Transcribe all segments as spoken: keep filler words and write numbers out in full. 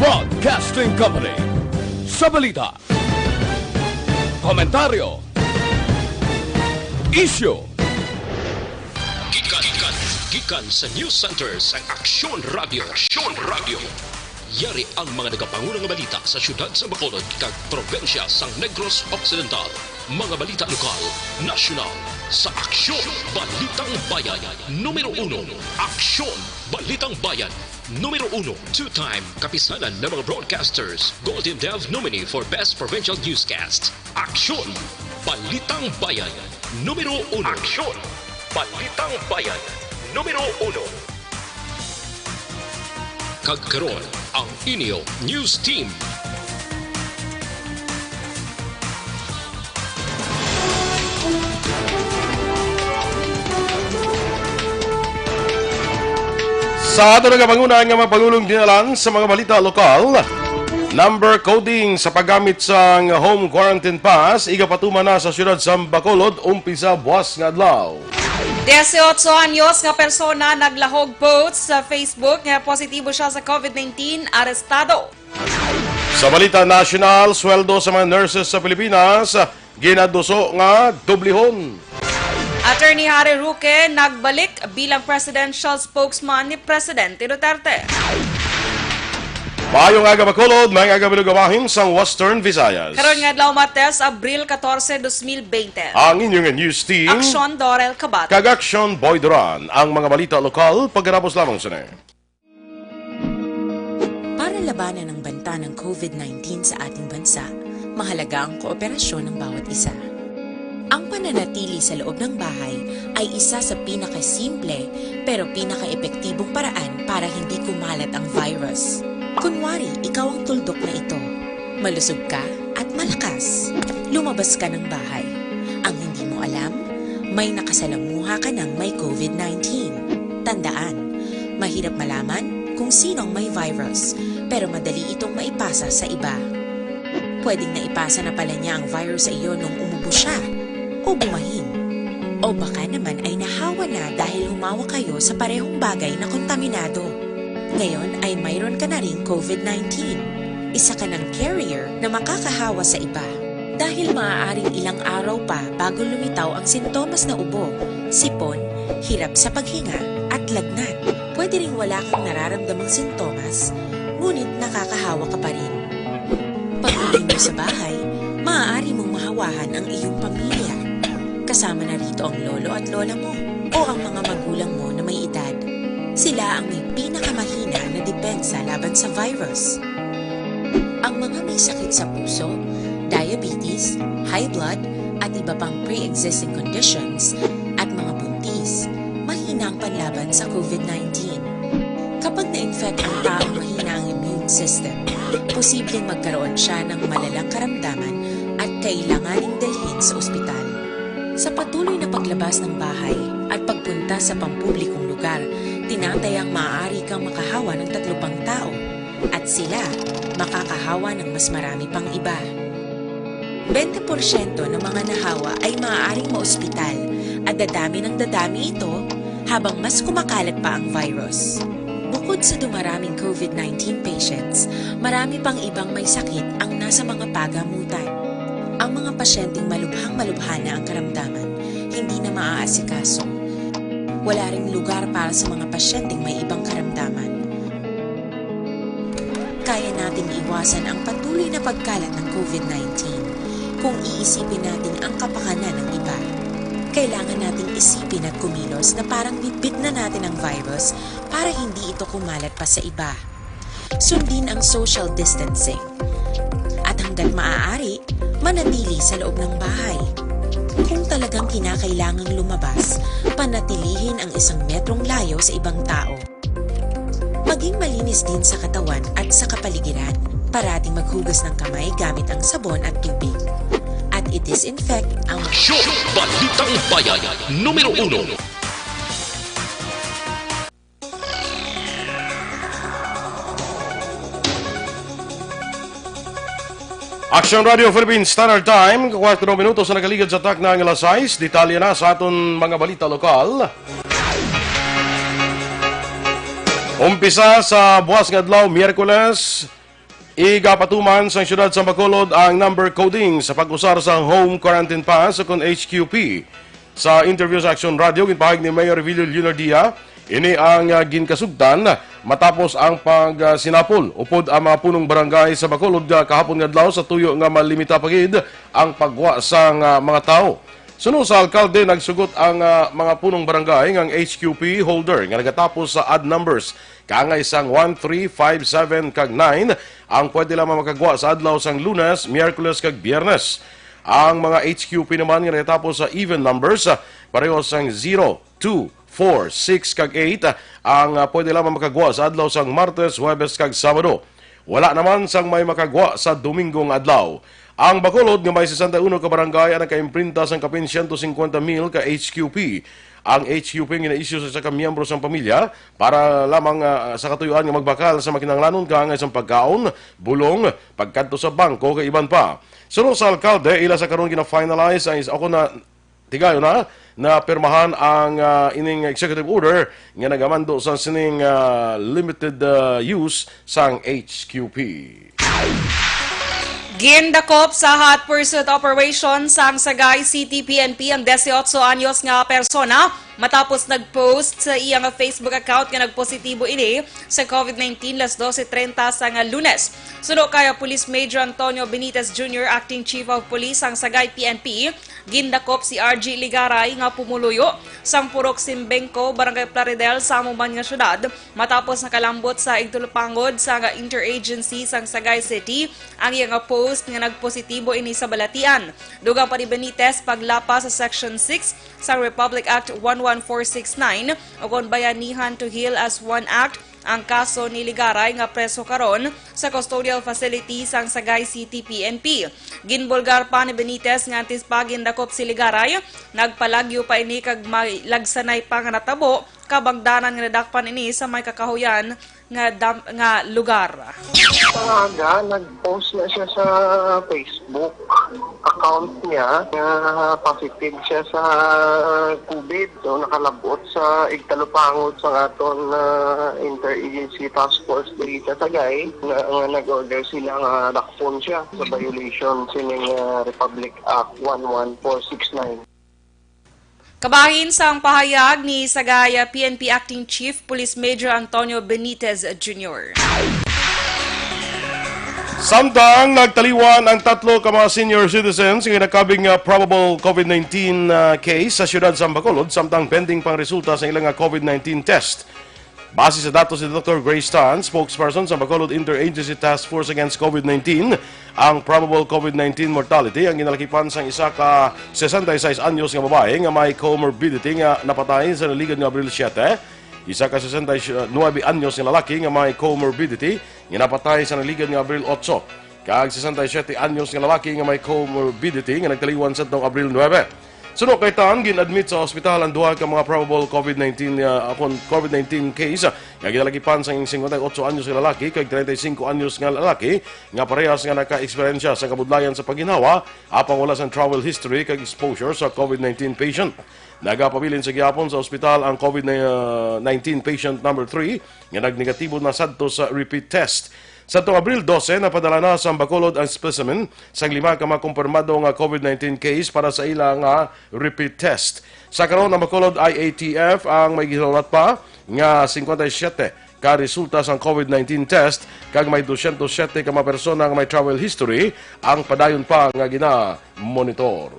Broadcasting Company. Sa balita, komentaryo, isyu. Gikan, gikan, gikan sa News Center sang Aksyon Radio. Aksyon Radio. Yari ang mga nagapanguna nga balita sa siyudad sa Bacolod kag probinsya sang Negros Occidental. Mga balita lokal, nasyonal, sa Aksyon Balitang Bayan. Numero uno, Aksyon Balitang Bayan. Numero uno, two-time Kapisanan ng mga Broadcasters Golden Dove nominee for Best Provincial Newscast. Aksyon Balitang Bayan. Numero uno. Aksyon Balitang Bayan. Numero uno. Kag karon, ang inyo news team. Sa ato nagapanguna nga mga pangulong dinalan sa mga balita lokal, number coding sa paggamit sang home quarantine pass, igapatuman na sa siyudad sa Bacolod, umpisa buwas nga adlaw. Dieciocho anyos nga persona naglahog post sa Facebook nga positibo siya sa COVID nineteen, arestado. Sa balita nasyonal, sweldo sa mga nurses sa Pilipinas ginaduso nga doblihon. Attorney Harry Roque nagbalik bilang presidential spokesman ni Presidente Duterte. Maayong aga, Bacolod, maayong aga, Bilog, bahin sang Western Visayas. Karon nga adlaw, Martes, Abril catorce, dos mil veinte. Ang inyo nga news team, Aksyon Dorel Cabate kag Aksyon Boy Duran. Ang mga balita lokal pagkatapos lamang sini. Para labanan ang banta ng COVID nineteen sa ating bansa, mahalaga ang kooperasyon ng bawat isa. Ang pananatili sa loob ng bahay ay isa sa pinakasimple pero pinakaepektibong paraan para hindi kumalat ang virus. Kunwari, ikaw ang tuldok na ito. Malusog ka at malakas. Lumabas ka ng bahay. Ang hindi mo alam, may nakasalamuha ka ng may COVID nineteen. Tandaan, mahirap malaman kung sino ang may virus, pero madali itong maipasa sa iba. Pwedeng naipasa na pala niya ang virus sa iyo nung umubo siya o bumahin. O baka naman ay nahawa na dahil humawa kayo sa parehong bagay na kontaminado. Ngayon ay mayroon ka na ring COVID nineteen. Isa ka ng carrier na makakahawa sa iba. Dahil maaaring ilang araw pa bago lumitaw ang sintomas na ubo, sipon, hirap sa paghinga, at lagnat. Pwede ring wala kang nararamdamang sintomas, ngunit nakakahawa ka pa rin. Pag-uwi mo sa bahay, maaari mong mahawahan ang iyong pamilya. Kasama na rito ang lolo at lola mo o ang mga magulang mo na may edad. Sila ang may pinakamahina na depensa laban sa virus. Ang mga may sakit sa puso, diabetes, high blood, at iba pang pre-existing conditions, at mga buntis, mahina ang panlaban sa COVID nineteen. Kapag na-infect ang taong mahina ang immune system, posibleng magkaroon siya ng malalang karamdaman at kailanganing dalhin sa ospital. Sa patuloy na paglabas ng bahay at pagpunta sa pampublikong lugar, tinatayang maaari kang makahawa ng tatlo pang tao at sila makakahawa ng mas marami pang iba. Bente porsyento ng mga nahawa ay maaaring maospital at dadami ng dadami ito habang mas kumakalat pa ang virus. Bukod sa dumaraming COVID nineteen patients, marami pang ibang may sakit ang nasa mga pagamutan. Ang mga pasyenteng malubhang-malubha na ang karamdaman, hindi na maaasikaso. Wala ring lugar para sa mga pasyenteng may ibang karamdaman. Kaya nating iwasan ang patuloy na pagkalat ng COVID nineteen kung iisipin natin ang kapakanan ng iba. Kailangan nating isipin at kumilos na parang bitbit na natin ang virus para hindi ito kumalat pa sa iba. Sundin ang social distancing. At hanggat maaari, manatili sa loob ng bahay. Kung talagang kinakailangang lumabas, panatilihin ang isang metrong layo sa ibang tao. Maging malinis din sa katawan at sa kapaligiran. Parating maghugas ng kamay gamit ang sabon at tubig. At i-disinfect ang Aksyon Balitang Bayan, numero uno. Aksyon Radio Philippines Standard Time, kwatro minutos na nakaligad sa takna nga alas sais. Detalye na sa aton mga balita lokal. Umpisa sa buwas nga adlaw, Miyerkules, Igapatuman sang siyudad sang Bacolod ang number coding sa pag-usar sa Home Quarantine Pass ukon H Q P. Sa interview sa Action Radio, ginpahayag ni Mayor Revilio Leonardia, ini ang, ah, ginkasugtan matapos ang pagsinapol upod ang mga punong barangay sa Bacolod nga kahapon nga adlaw sa tuyo nga malimita pa gid ang pagwa sang, ah, mga tawo. Suno sa alkalde, nagsugot ang, ah, mga punong barangay nga ang H Q P holder nga nagatapos sa odd numbers kaangay sang one, three, five, seven, kag nine ang pwede lamang makagwa sa adlaw sang Lunes, Miyerkules, kag Biyernes. Ang mga H Q P naman nga nagatapos sa even numbers, ah, pareho sang zero, two, four, six, kag eight, ah, ang, ah, pwede lamang makagwa sa adlaw sang Martes, Huwebes, kag Sabado. Wala naman sang may makagwa sa Domingo nga adlaw. Ang Bacolod nga may sesenta y uno ka barangay ang nakaimprenta sang kapin siyento singkwenta mil ka H Q P. Ang H Q P ang gina-issue sa isa ka miyembro sang pamilya para lamang, ah, sa katuyuan nga magbakal sa makinahanglanon kaangay sang pagkaon, bulong, pagkadto sa bangko, kag iban pa. Suno sa alkalde, ila sa karon gina-finalize ang is-, ako na tigayon na, napirmahan ang, ah, ining executive order nga nagamando sa sining, ah, limited, ah, use sang H Q P. Gindakop sa hot pursuit operation sang Sagay City P N P ang dieciocho anyos nga persona matapos nag-post sa iya nga Facebook account nga nagpositibo ini sa COVID nineteen las doce treinta sang Lunes. Suno kay Police Major Antonio Benitez Junior, Acting Chief of Police sang Sagay P N P, gindakop si R G Ligaray nga pumuluyo sang Purok Simbengco, Barangay Plaridel, sa amo man nga syudad, matapos nakalambot sa igtulupangod sang interagency sang Sagay City ang iya nga post nga nagpositibo ini sa balatian. Dugang pa ni Benitez, paglapas sa Section six sang Republic Act one one four six nine, ukon Bayanihan to Heal as One Act, ang kaso ni Ligaray nga preso karon sa custodial facility sang Sagay City P N P. Ginbulgar pa ni Benitez nga antes pa gindakop si Ligaray, nagpalagyo pa ini kag may lagsanay pa nga natabo kabangdanan nga nadakpan ini sa may kakahuyan nga dam-, nga lugar. Sa aga, nag-post na siya sa Facebook account niya nga positive siya sa COVID. So, nakalabot sa igtalupangod sa aton, ah, Interagency Task Force diri sa Sagay na, nga nag-order sila nga dakpon siya sa violation sining, ah, Republic Act one one four six nine. Kabahin sang pahayag ni Sagay P N P Acting Chief Police Major Antonio Benitez Junior. Samtang nagtaliwan ang tatlo ka mga senior citizens nga nakabig nga probable COVID nineteen, ah, case sa siyudad sa Bacolod, samtang pending pang resulta sa ilang nga COVID nineteen test. Base sa datos ni Doctor Grace Tan, spokesperson sa Bacolod Interagency Task Force Against COVID nineteen, ang probable COVID nineteen mortality ang ginalakipan sang isa ka sesenta y seis anyos nga babayi nga may comorbidity nga napatay sa naligad nga Abril siete, isa ka sesenta y nuebe anyos nga lalaki nga may comorbidity nga napatay sa naligad nga Abril otso, kag sesenta y siyete anyos nga lalaki nga may comorbidity nga nagtaliwan sadtong Abril nuebe. Suno kay Tan, gin-admit sa ospital ang duha ka mga probable COVID nineteen, ah, akon COVID nineteen case, ah, nga ginalakipan sang singkwenta y otso anyos nga lalaki kag treinta y cinco anyos nga lalaki nga parehas nga naka-eksperyensya sa kabudlayan sa pagginhawa, apang wala sang travel history kag exposure sa COVID nineteen patient. Nagapabilin sa gihapon sa ospital ang COVID nineteen patient number three nga nagnegatibo na sadto sa repeat test. Sadtong Abril dose, napadala na sa Bacolod ang specimen sang lima ka mga kumpirmado nga COVID nineteen case para sa ila nga repeat test. Sa karon, ang Bacolod I A T F ang may gihulat pa nga singkwenta y siyete ka resulta sang COVID nineteen test, kag may dosyentos siyete ka mga persona nga may travel history ang padayon pa nga gina-monitor.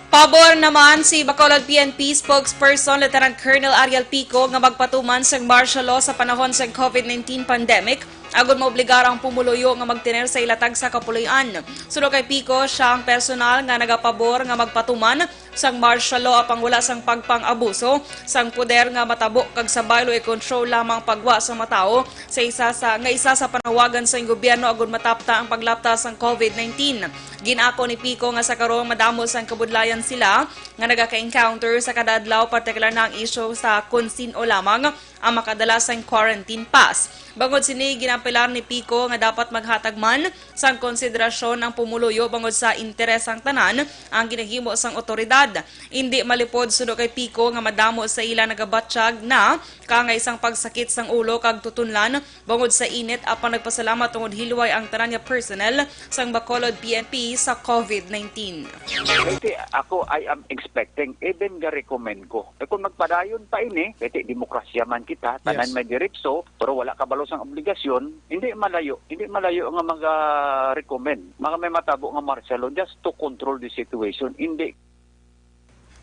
Pabor naman si Bacolod P N P spokesperson Lieutenant Colonel Ariel Pico nga magpatuman sang martial law sa panahon sang COVID nineteen pandemic, agud maobligar ang pumuluyo nga magtener sa ila tagsa ka puloy-an. Suno kay Pico, siya ang personal nga nagapabor nga magpatuman sang martial law apang wala sang pagpang-abuso sang poder nga matabo kag sa baylo i-control lamang pagwa sa mga tawo sa isa sa, nga isa sa panawagan sang gobyerno agud matapta ang paglapta sang COVID nineteen. Gin-ako ni Pico nga sa karon madamo sang kabudlayan sila nga nagaka-encounter sa kada adlaw, partikular na ang isyu sa kon sin-o lamang ang makadala sang quarantine pass. Bangod sini, ginapilar ni Pico nga dapat maghatag man sang konsiderasyon ang pumuluyo bangod sa interes sang tanan ang ginahimo sang otoridad. Indi malipod suno kay Pico nga madamo sa ila nagabatyag na kaangay sang pagsakit sang ulo kag tutunlan bangod sa init, apang nagpasalamat tungod hilway ang tanan nga personnel sang Bacolod P N P sa COVID nineteen. Kasi ako, I am expecting, even ga-recommend ko. Eh, kung magpadayon pa ini, kasi demokrasya man kita, tanan Yes. may diretso, pero wala kabalo sang obligasyon, hindi malayo, hindi malayo nga maga-recommend. Mga may matabo nga martial law just to control the situation. Hindi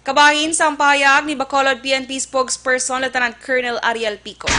Kabahin sang pahayag ni Bacolod P N P spokesperson Lieutenant Colonel Ariel Pico.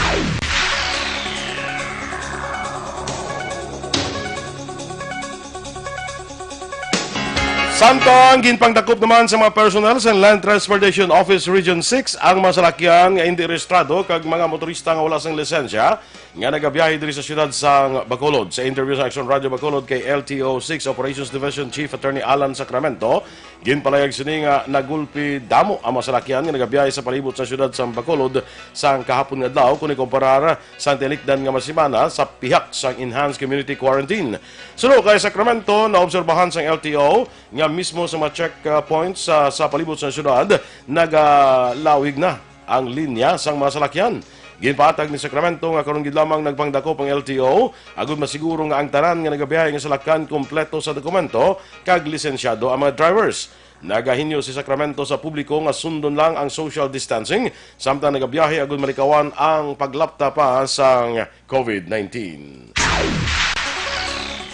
Samtang ginpangdakop naman sa mga personnel sa Land Transportation Office Region six ang mga salakyan nga indi rehistrado kag mga motorista nga wala sang lisensya nga nagabiyahe diri sa siyudad sang Bacolod. Sa interview sa Action Radio Bacolod kay L T O six Operations Division Chief Attorney Alan Sacramento, ginpalayag sini nga nagulpi damo ang mga salakyan nga nagabiyahe sa palibot sa siyudad sang Bacolod sang kahapon nga adlaw kung ikumparar sang tinikdan nga mga semana sa pihak sang enhanced community quarantine. Suno kay Sacramento, naobserbahan sang L T O nga mismo sa mga checkpoints sa, sa palibot sa siyudad nagalawig na ang linya sang mga salakyan. Ginpahatag ni Sacramento nga karon gid lamang nagpangdakop ang L T O agud masiguro nga ang tanan nga nagabiyahe nga salakyan kompleto sa dokumento kag lisensyado ang mga drivers. Nagahinyo si Sacramento sa publiko nga sundon lang ang social distancing samtang nagabiyahe agud malikawan ang paglapta pa sang COVID nineteen.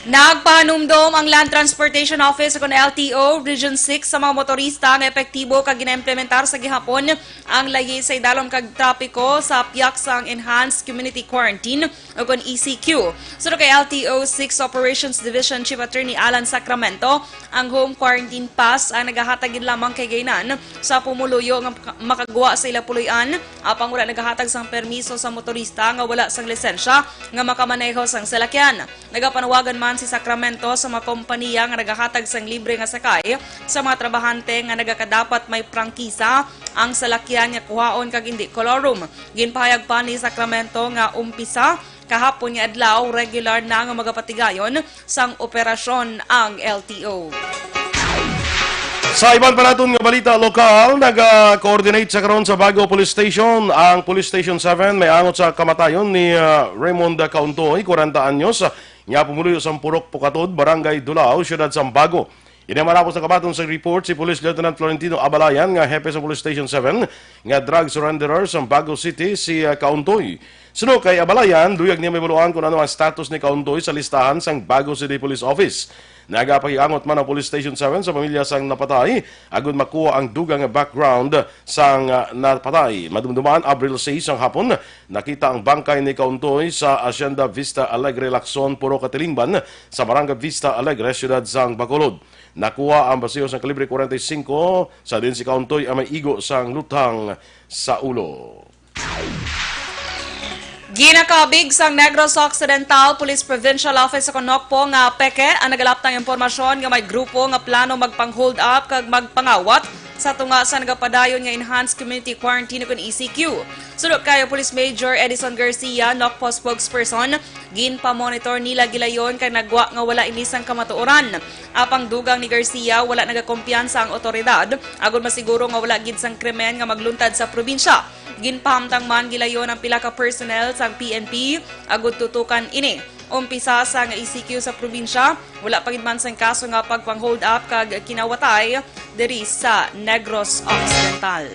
Nagpahanumdom ang Land Transportation Office ukon L T O Region six sa mga motorista nga epektibo kag ginaimplementar sa gihapon ang layi sa idalom kag trapiko sa pihak sang Enhanced Community Quarantine ukon E C Q. Suno kay L T O six Operations Division Chief Attorney Alan Sacramento, ang home quarantine pass ang nagahatag gid lamang kay gainan sa pumuluyo nga maka-, makagwa sa ila puloy-an, apang wala nagahatag sang permiso sa motorista nga wala sang lisensya nga makamaneho sang salakyan. Nagapanawagan man si Sacramento sa mga kompaniya nga nagahatag sang libre nga sakay sa mga trabahante nga nagakadapat may prangkisa ang salakyan nga kuhaon kag indi colorum. Ginpahayag pa ni Sacramento nga umpisa kahapon nga adlaw, regular na nga magapatigayon sang operasyon ang L T O. Sa iban pa naton nga balita lokal, naga-coordinate sa karon sa Bago Police Station ang Police Station seven may angot sa kamatayon ni, ah, Raymond Kauntoy, kwarenta anyos, nga pumuluyo sa Purok Pukatod, Barangay Dulao, Siyudad sang Bago. Ini ang matapos nakabaton sa report si Police Lieutenant Florentino Abalayan nga hepe sa Police Station seven nga drug surrenderer sa Bago City si, ah, Kauntoy. Suno kay Abalayan, luyag niya mahibaluan kung ano ang status ni Kauntoy sa listahan sang Bago City Police Office. Nagapakiangot man ang Police Station seven sa pamilya sang napatay agud makuha ang dugang nga background sang, ah, napatay. Madumduman, Abril sais sang hapon, nakita ang bangkay ni Kauntoy sa Hacienda Vista Alegre, Lacson, Purok Katilingban, sa Barangay Vista Alegre, siyudad sang Bacolod. Nakuha ang basiyo sang kalibre kwarenta y singko, sa diin si Kauntoy ang may igo sang luthang sa ulo. Ginakabig sang Negros Occidental Police Provincial Office sa Nocpo nga peke ang nagalaptang impormasyon nga may grupo nga plano magpang-hold up kag magpangawat sa tunga sa nagapadayon nga Enhanced Community Quarantine ukon E C Q. Suno kay Police Major Edison Garcia, Nocpo spokesperson, ginpamonitor nila gilayon kay nagwa nga wala ini sang kamatuoran. Apang dugang ni Garcia, wala nagakumpiyansa ang otoridad agod masiguro nga wala gid sang krimen nga magluntad sa probinsya. Ginpahamtang man gilayon ang pila ka personnel sang P N P agud tutukan ini. Umpisa sang E C Q sa probinsya, wala pa gid man sang kaso nga pagpang-hold up kag kinawatay diri sa Negros Occidental.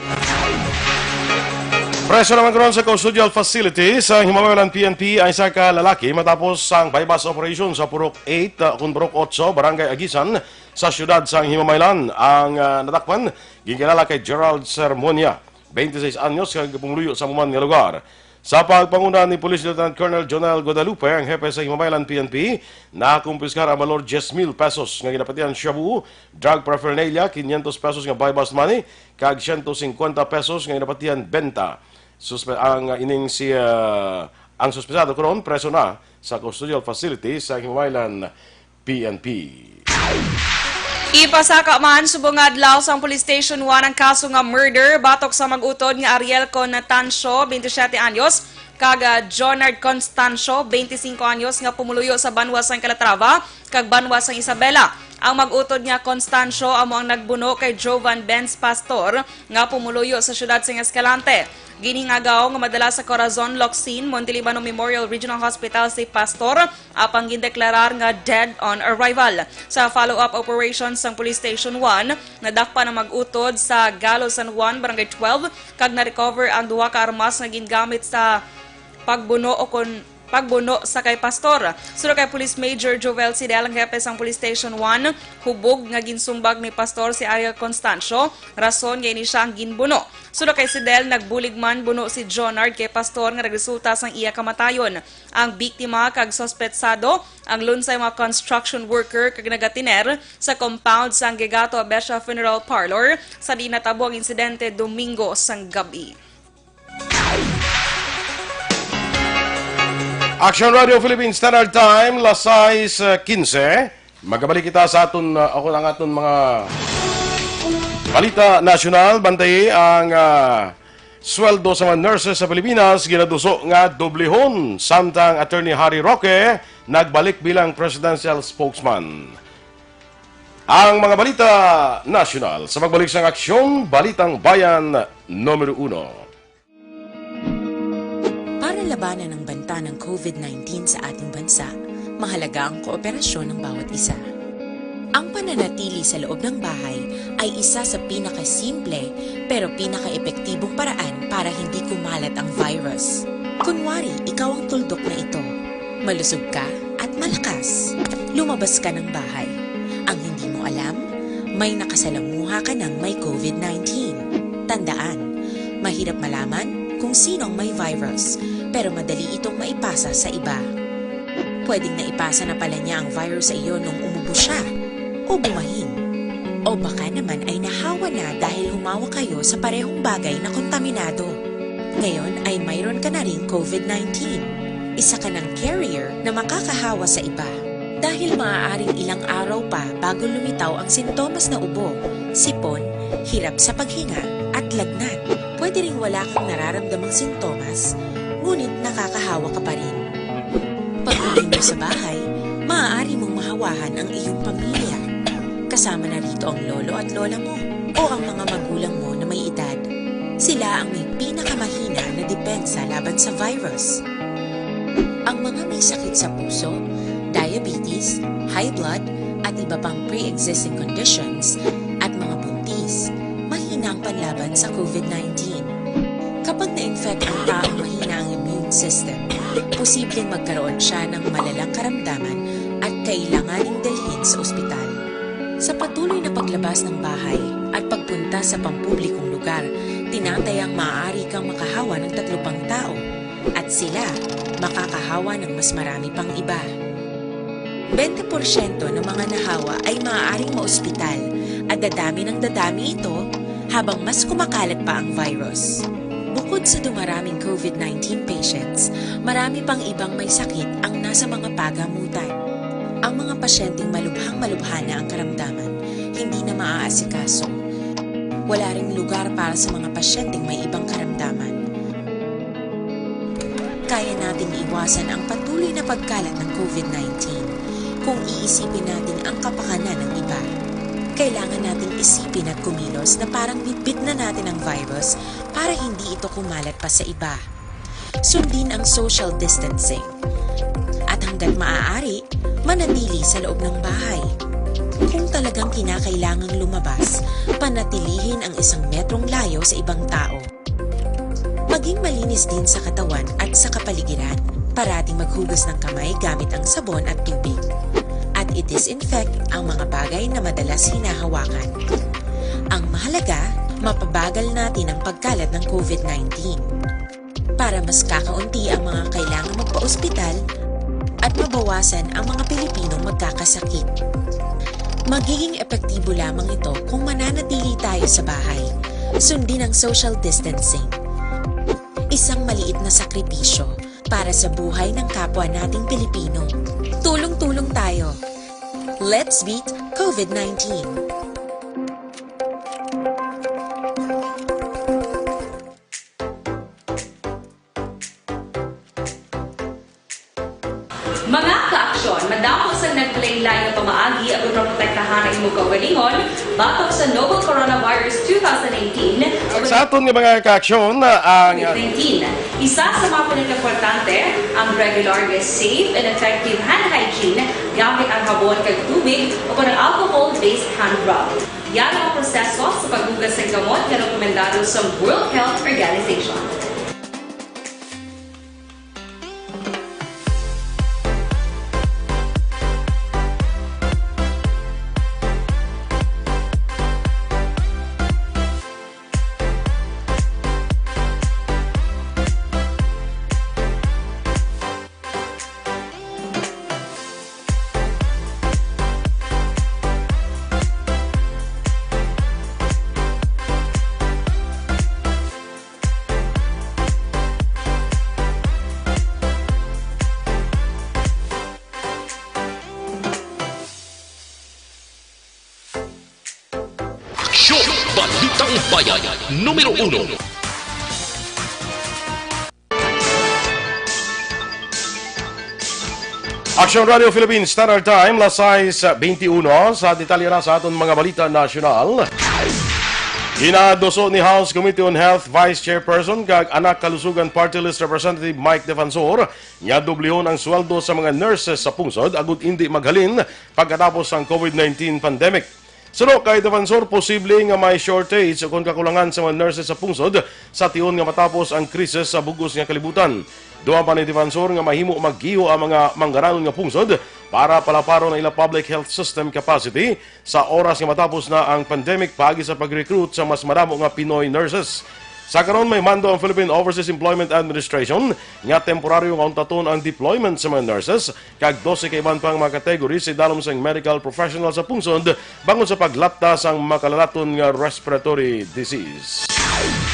Preso naman karon sa custodial facility sa Himamaylan P N P ang isa ka lalaki matapos ang buy-bust operation sa Purok eight, uh, kun Purok otso, Barangay Agisan, sa siyudad sa Himamaylan. Ang, uh, nadakpan, ginkilala kay Gerald Sermonia, twenty-six anyos, kag pumuluyo sa mahuman nga lugar. Sa pagpanguna ni Police Lieutenant Colonel Jonel Guadalupe, ang hepe sa Himamaylan P N P, nakumpiskar ang balor diyes mil pesos nga ginapatihan shabu, drug paraphernalia, quinientos pesos nga buy-bust money, kag siyento singkwenta pesos nga ginapatihan benta. Suspe-, ang, uh, ining si, uh, ang suspesado karon preso na sa custodial facility sa Himamaylan P N P. Ipasaka man subong nga adlaw sang Police Station one ang kaso nga murder batok sa mag-utod nga Ariel Constancio, twenty-seven anyos, kag, ah, Jonard Constancio, twenty-five anyos, nga pumuluyo sa banwa sang Calatrava kag banwa sang Isabela. Ang mag-utod nga Constancio amo ang nagbuno kay Jovan Benz Pastor nga pumuluyo sa siyudad sang Escalante. Ginhingagaw nga madala sa Corazon Locsin, Montelibano Memorial Regional Hospital si Pastor, apang gindeklarar nga dead on arrival. Sa follow-up operation sang Police Station one, nadakpan ang mag-utod sa Galo San Juan, Barangay twelve, kag na-recover ang duha ka armas nga gingamit sa pagbuno o kon pagbuno sa kay Pastor. Suno kay Police Major Jovel Sidel, ang hepe sang Police Station one, hubog nga ginsumbag ni Pastor si Ariel Constancio, rason nga ini sia ang ginbuno. Suno kay Sidel, nagbulig man buno si Jonard kay Pastor nga nagresulta sang iya kamatayon. Ang biktima kag suspetsado, ang lunsay mga construction worker kag nagatiner sa compound sang Gegato Abesha Funeral Parlor, sa diin natabo ang insidente Domingo sang gab-i. Action Radio Philippine Standard Time, las sais quince. Magabalik kita sa aton, uh, ako ang aton mga balita nasyonal. Bantayi ang, uh, sweldo sa mga nurses sa Pilipinas ginaduso nga doblehon, samtang Attorney Harry Roque nagbalik bilang presidential spokesman. Ang mga balita nasyonal sa pagbalik sang Aksyon, Balitang Bayan numero uno. Para labanan ang banta ng COVID nineteen sa ating bansa, mahalaga ang kooperasyon ng bawat isa. Ang pananatili sa loob ng bahay ay isa sa pinakasimple pero pinakaepektibong paraan para hindi kumalat ang virus. Kunwari, ikaw ang tuldok na ito. Malusog ka at malakas. Lumabas ka ng bahay. Ang hindi mo alam, may nakasalamuha ka ng may COVID nineteen. Tandaan, mahirap malaman kung sino ang may virus, pero madali itong maipasa sa iba. Pwedeng naipasa na pala niya ang virus sa iyo nung umubo siya, o bumahin. O baka naman ay nahawa na dahil humawak kayo sa parehong bagay na kontaminado. Ngayon ay mayroon ka na ring COVID nineteen. Isa ka ng carrier na makakahawa sa iba. Dahil maaaring ilang araw pa bago lumitaw ang sintomas na ubo, sipon, hirap sa paghinga, at lagnat. Pwede ring wala kang nararamdamang sintomas, ngunit nakakahawa ka pa rin. Pag-uwi mo sa bahay, maaari mong mahawahan ang iyong pamilya. Kasama na rito ang lolo at lola mo o ang mga magulang mo na may edad. Sila ang may pinakamahina na depensa laban sa virus. Ang mga may sakit sa puso, diabetes, high blood, at iba pang pre-existing conditions, at mga buntis, mahina ang panlaban sa COVID nineteen. Kapag na-infect ang taong mahina ang immune system, posibleng magkaroon siya ng malalang karamdaman at kailanganing dalhin sa ospital. Sa patuloy na paglabas ng bahay at pagpunta sa pampublikong lugar, tinatayang maaari kang makahawa ng tatlo pang tao, at sila makakahawa ng mas marami pang iba. Bente porsyento ng mga nahawa ay maaaring maospital, at dadami ng dadami ito habang mas kumakalat pa ang virus. Bukod sa dumaraming COVID nineteen patients, marami pang ibang may sakit ang nasa mga pagamutan. Ang mga pasyenteng malubhang-malubha na ang karamdaman, hindi na maaasikaso. Wala ring lugar para sa mga pasyenteng may ibang karamdaman. Kaya nating iwasan ang patuloy na pagkalat ng COVID nineteen kung iisipin natin ang kapakanan ng iba. Kailangan nating isipin at kumilos na parang bitbit na natin ang virus para hindi ito kumalat pa sa iba. Sundin ang social distancing. At hanggat maaari, manatili sa loob ng bahay. Kung talagang kinakailangang lumabas, panatilihin ang isang metrong layo sa ibang tao. Maging malinis din sa katawan at sa kapaligiran. Parating maghugas ng kamay gamit ang sabon at tubig. At i-disinfect ang mga bagay na madalas hinahawakan. Ang mahalaga, mapabagal natin ang pagkalat ng COVID nineteen. Para mas kakaunti ang mga kailangan magpa-ospital at mabawasan ang mga Pilipinong magkakasakit. Magiging epektibo lamang ito kung mananatili tayo sa bahay. Sundin ang social distancing. Isang maliit na sakripisyo para sa buhay ng kapwa nating Pilipino. Tulong-tulong tayo. Let's beat COVID nineteen. Mga kaaksyon, madamo sang naglain-lain nga pamaagi aron maprotektahan ang imong kaugalingon batok sa novel coronavirus two thousand nineteen. Sa aton nga mga kaaksyon, ang nineteen. Isa sa mga pinakaimportante, ang regular nga safe and effective hand hygiene gamit ang habon kag tubig o kon ang alcohol-based hand rub. Yara ang proseso sa paghugas sa kamot nga rekomendado sa World Health Organization. Aksyon! Balitang Bayan, numero uno. Aksyon Radio Philippines Standard Time, las sais beintiuno. Sa detalye na sa aton mga balita nasyonal. Ginaduso ni House Committee on Health Vice Chairperson kag Anak Kalusugan Party List Representative Mike Defensor nga dublihon ang sweldo sa mga nurses sa pungsod agud indi maghalin pagkatapos sang COVID nineteen pandemic. Suno kay Defensor, posible nga may shortage o kon kakulangan sa mga nurses sa pungsod sa tion nga matapos ang krisis sa bug-os nga kalibutan. Dugang pa ni Defensor nga mahimo maggiho ang mga manggaranon nga pungsod para palaparon ang ila public health system capacity sa oras nga matapos na ang pandemic paagi sa pag-recruit sa mas madamo nga Pinoy nurses. Sa karon, may mando ang Philippine Overseas Employment Administration nga temporaryo nga untaton ang deployment sa mga nurses kag dose ka iban pang mga categories sa idalom sang medical professional sa pungsod bangod sa paglapta sang makalalaton nga respiratory disease.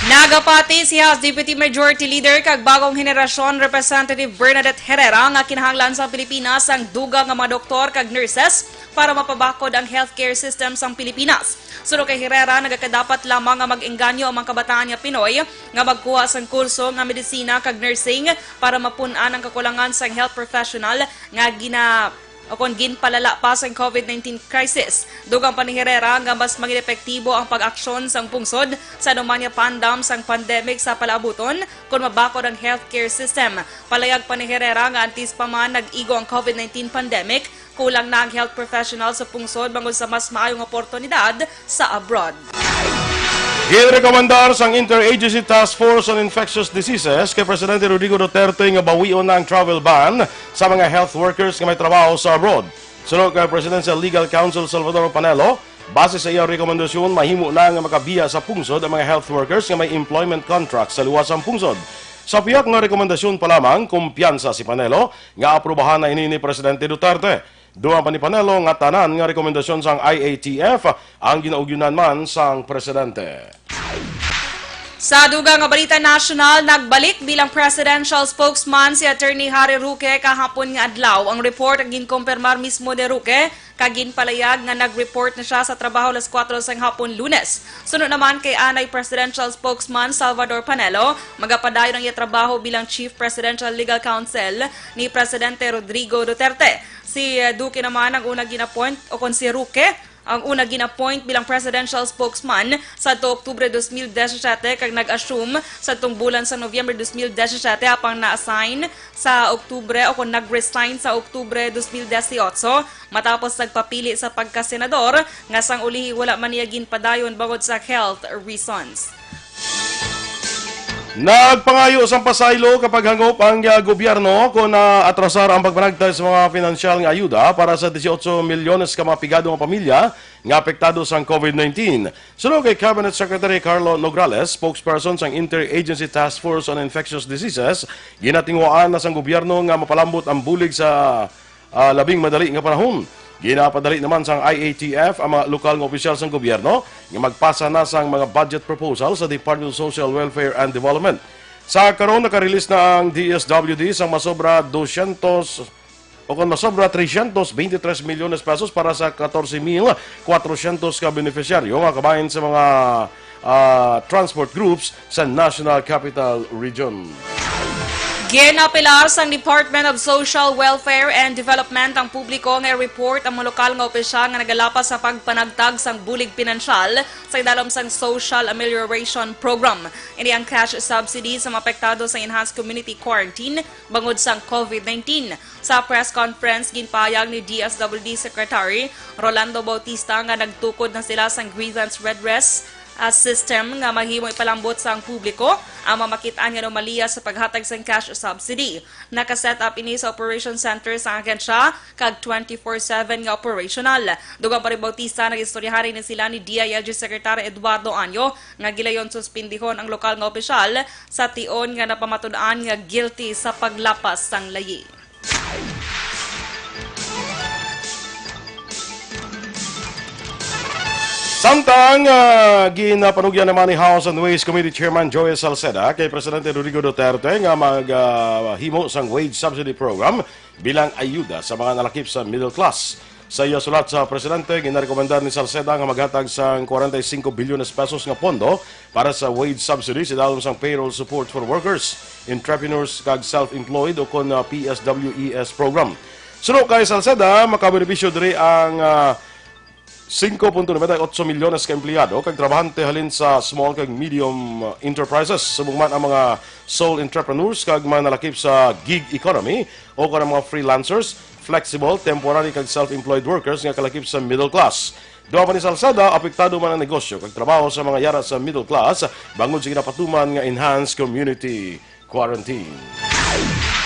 Nagapati si House Deputy Majority Leader kag bagong henerasyon Representative Bernadette Herrera nga kinahanglan sa Pilipinas ang dugang nga mga doktor kag nurses para mapabakod ang healthcare system sang Pilipinas. Suno kay Herrera, nagakadapat lamang nga mag-engganyo ang mga kabataan nga Pinoy nga magkuha sang kurso nga medisina kag nursing para mapun-an ang kakulangan sang health professional nga gina-, o kon ginpalala pa sang COVID nineteen crisis. Dugang pa ni Herrera nga mas maging epektibo ang pag-aksyon sang pungsod sa anuman nga pandam sang pandemic sa palaabuton kon mabakod ang healthcare system. Palayag pa ni Herrera nga antes pa man nag-igo ang COVID nineteen pandemic, kulang na ang health professional sa pungsod bangod sa mas maayong oportunidad sa abroad. Ginrekomendar sang Interagency Task Force on Infectious Diseases kay Presidente Rodrigo Duterte nga bawion na ang travel ban sa mga health workers nga may trabaho sa abroad. Suno kay Presidential Legal Counsel Salvador Panelo, base sa iyang rekomendasyon, mahimo na nga makabiya sa pungsod ang mga health workers nga may employment contract sa luwas sang pungsod. Sa pihak nga rekomendasyon pa lamang, kumpiyansa si Panelo nga aprubahan na ini ni Presidente Duterte. Dugang pa ni Panelo nga tanan nga rekomendasyon sang I A T F ang ginaugyunan man sang presidente. Sa dugang nga balita nasyonal, nagbalik bilang presidential spokesman si Attorney Harry Roque kahapon nga adlaw. Ang report ang ginkumpirmar mismo ni Roque kag ginpalayag nga nag-report na sia sa trabaho alas kuwatro sang hapon Lunes. Suno naman kay anay presidential spokesman Salvador Panelo, magapadayon ang iya trabaho bilang Chief Presidential Legal Counsel ni Presidente Rodrigo Duterte. Si, eh, Duque naman ang una gin-appoint, o kon si Roque, ang una gin-appoint bilang presidential spokesman sadto Oktubre dos mil disisyete kag nag-assume sadtong bulan sa Nobyembre dos mil disisyete, apang na-assign sa Oktubre, o kon nag-resign sa Oktubre dos mil disiotso, matapos nagpapili sa pagkasenador, nga sang ulihi wala man niya ginpadayon bangod sa health reasons. Nagpangayo sang pasaylo kag paghangop ang, ah, gobyerno kon naatrasar ang pagpanagtay sa mga pinansyal nga ayuda para sa dieciocho milyones ka mga pigado nga pamilya nga apektado sang COVID nineteen. Suno kay Cabinet Secretary Carlo Nograles, spokesperson sang Interagency Task Force on Infectious Diseases, ginatinguhaan na sang gobyerno nga mapalambot ang bulig sa ah, labing madali nga panahon. Ginapadali naman sang I A T F ang mga lokal nga opisyal sang gobyerno nga magpasa na sang mga budget proposal sa Department of Social Welfare and Development. Sa karon, nakarelease na ang D S W D sang masobra dosyentos o kon masobra tresyentos beintitres milyones pesos para sa katorse mil kwatrosyentos ka benepisyaryo nga kabahin sa mga, ah, transport groups sa National Capital Region. Ginapilar sang Department of Social Welfare and Development ang publiko nga i-report ang mga lokal nga opisyal nga nagalapas sa pagpanagtag sang bulig pinansyal sa idalom sang Social Amelioration Program. Ini ang cash subsidy sa mga apektado sa enhanced community quarantine bangod sang COVID nineteen. Sa press conference, ginpahayag ni D S W D Secretary Rolando Bautista nga nagtukod na sila sang grievance redress ah, system nga mahimo ipalambot sang publiko ang mga makit-an nga anomalya sa paghatag sang cash subsidy. Naka-set up ini sa operation center sang ahensya kag twenty-four seven nga operational. Dugang pa ni Bautista, nag-istoryahan ni sila ni D I L G Secretary Eduardo Anyo nga gilayon suspindihon ang lokal nga opisyal sa tion nga napamatud-an nga guilty sa paglapas sang layi. Samtang, ah, ginapanugyan naman ni House and Ways Committee Chairman Joey Salceda kay Presidente Rodrigo Duterte nga mag, ah, himo sang wage subsidy program bilang ayuda sa mga nalakip sa middle class. Sa iya sulat sa presidente, ginarekomendar ni Salceda nga maghatag sang forty-five billion pesos nga pondo para sa wage subsidy sa idalom sang Payroll Support for Workers, Entrepreneurs kag Self-Employed o kon, ah, P S W E S program. Suno kay Salceda, makabenepisyo diri ang, ah, singko punto nobenta y otso milyones ka empleyado kag trabahante halin sa small kag medium, ah, enterprises, subong man ang mga sole entrepreneurs kag mga nalakip sa gig economy o kon ang mga freelancers, flexible, temporary kag self-employed workers nga kalakip sa middle class. Dugang pa ni Salceda, apektado man ang negosyo kag trabaho sa mga yara sa middle class bangod sa ginapatuman nga enhanced community quarantine.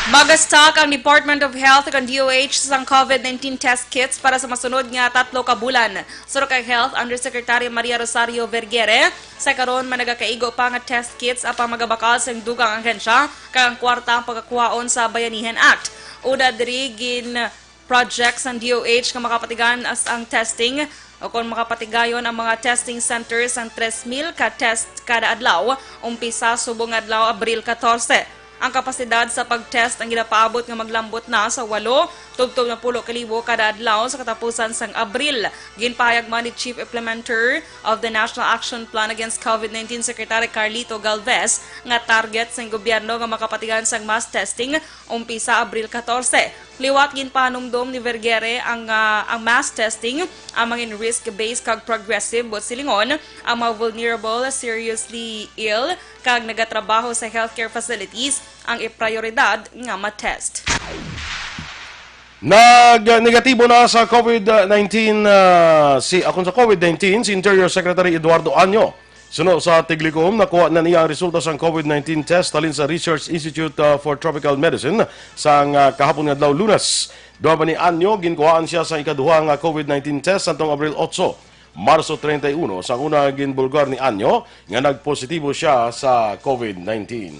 Mag-stock ang Department of Health kag D O H sang COVID nineteen test kits para sa masunod nga tatlo ka bulan. Suno kay Health Undersecretary Maria Rosario Vergere, sa karon man nagakaigo pa nga test kits apan magabakal sang dugang ahensya kag ang kwarta ang pagakuhaon sa Bayanihan Act. Una diri gin project sang D O H nga makapatigan as ang testing o kon makapatigayon ang mga testing centers sang tres mil ka test kada adlaw, umpisa subong nga adlaw, Abril katorse. Ang kapasidad sa pag-test ang ginapaabot nga maglambot na sa walo tubtob napulo ka libo kada adlaw sa katapusan sang Abril. Ginpahayag man ni Chief Implementer of the National Action Plan Against COVID nineteen Secretary Carlito Galvez nga target sang gobyerno nga makapatigan sang mass testing umpisa Abril katorse. Liwat ginpahanumdom ni Vergere ang, ah, ang mass testing, ang mga in risk-based kag progressive, buot silingon, ang mga vulnerable, seriously ill, kag nagatrabaho sa healthcare facilities ang iprioridad nga ma-test. Nag-negatibo na sa COVID nineteen, ah, si, akon sa COVID nineteen si Interior Secretary Eduardo Anyo. Suno sa Tiglikom, nakuha na niya ang resulta sang COVID nineteen test halin sa Research Institute, ah, for Tropical Medicine sang, ah, kahapon nga adlaw, Lunes. Dugang pa ni Anyo, ginkuhaan siya sa ikaduha nga COVID nineteen test sadtong Abril otso. Marso treinta y uno, sa una ginbulgar ni Anyo nga nagpositibo siya sa COVID nineteen.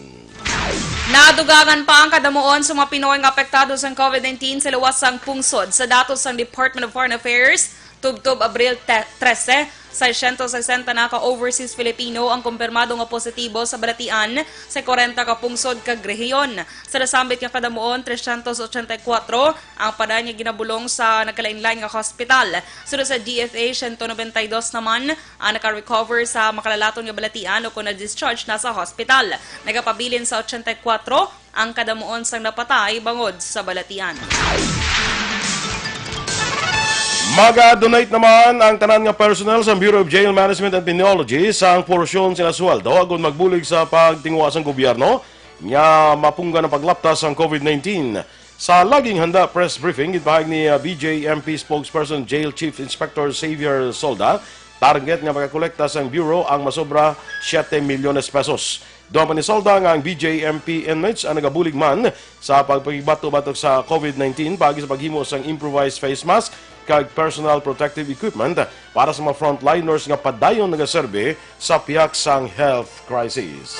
Nadugangan pa ang kadamuon sa mga Pinoy nga apektado sang COVID nineteen sa luwas sang pungsod. Sa datos sang Department of Foreign Affairs, tubtob Abril te-, trese, seiscientos sesenta na ka overseas Filipino ang kumpirmado nga positibo sa balatian sa kwarenta ka pungsod kag rehiyon. Sa nasambit nga kadamuon, trescientos ochenta y cuatro ang panay nga ginabulong sa nagkalainlain nga hospital. Suno sa D F A, siyento nobenta y dos naman ang naka-recover sa makalalaton nga balatian o kon na-discharge na sa hospital. Nagapabilin sa ochenta y cuatro ang kadamuon sang napatay bangod sa balatian. Maga-donate naman ang tanan nga personnel sa Bureau of Jail Management and Penology sang porsyon sila sweldo agud magbulig sa pagtinguha sang gobyerno nga mapunggan ang paglaptas sang COVID nineteen. Sa laging handa press briefing, ginpahayag ni, ah, B J M P spokesperson Jail Chief Inspector Xavier Solda, target nga makakolekta sang Bureau ang masobra siete milyones pesos. Dugang pa ni Solda nga ang B J M P inmates ang nagabulig man sa pagpakigbato batok sa COVID nineteen paagi sa paghimo sang improvised face mask kag personal protective equipment para sa mga frontliners nga padayon nagaserbi sa pihak sang health crisis.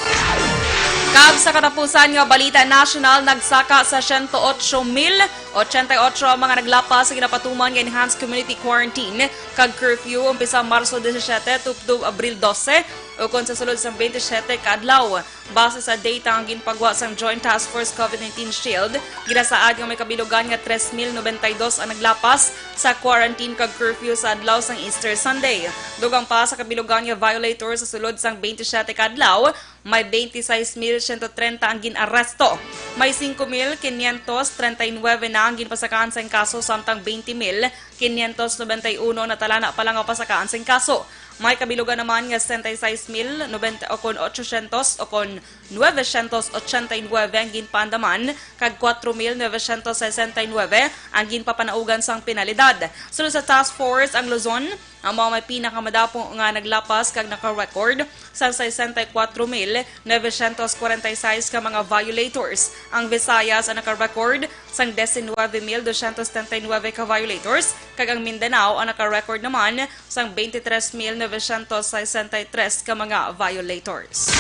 Kag sa katapusan nga balita nasyonal, nagsaka sa siyento otso mil ochenta y otso ang mga naglapas sa ginapatuman nga enhanced community quarantine kag curfew umpisa Marso disisiete tubtob Abril dose. Ukon sa sulod sang twenty-seven ka adlaw, base sa data ang ginpagwa sang Joint Task Force COVID nineteen Shield, ginasaad nga may kabilugan nga three mil nobenta y dos ang naglapas sa quarantine kag curfew sa adlaw sang Easter Sunday. Dugang pa sa kabilugan nga violator sa sulod sang twenty-seven ka adlaw, may twenty-six mil siyento trenta ang gin-aresto. May singko mil quinientos treinta y nueve na ang ginpasakaan sang kaso, samtang twenty mil quinientos noventa y uno ang natalana pa lang nga pasakaan sing kaso. May kabilugan naman nga sesenta y seis mil noventa o kon ochocientos o kon nueve cientos ochenta y nueve ang ginpaandaman, kag cuatro mil novecientos sesenta y nueve ang ginpapanaugan sang penalidad. Sulod sa task force, ang Luzon amo ang may pinakamadapo nga naglapas kag naka-record sang sesenta y cuatro mil novecientos cuarenta y seis ka mga violators. Ang Visayas ang naka-record sang diecinueve mil doscientos setenta y nueve ka violators, kag ang Mindanao ang naka-record naman sang twenty-three mil novecientos sesenta y tres ka mga violators.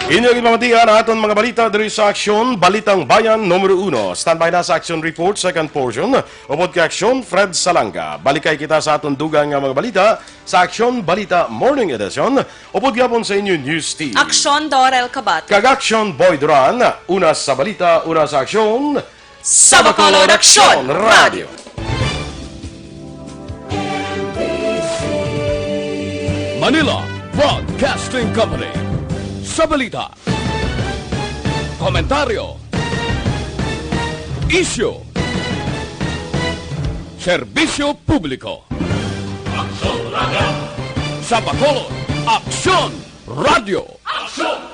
Inyo ginpamatian ang aton mga balita diri sa Aksyon, Balitang Bayan numero uno. Standby na sa Aksyon Report, second portion, upod kay Aksyon Fred Salanga. Balikay kita sa aton dugang nga mga balita sa Aksyon Balita Morning Edition, upod gihapon sa inyo News Team. Aksyon Dorel Kabat. Kag Aksyon Boy Duran, una sa balita, una sa aksyon. Sa Bacolod Aksyon Radio. Manila Broadcasting Company. Sa balita, komentaryo, isyu, serbisyo publiko. Aksyon Radio. Sa Bacolod, Aksyon Radio. Aksyon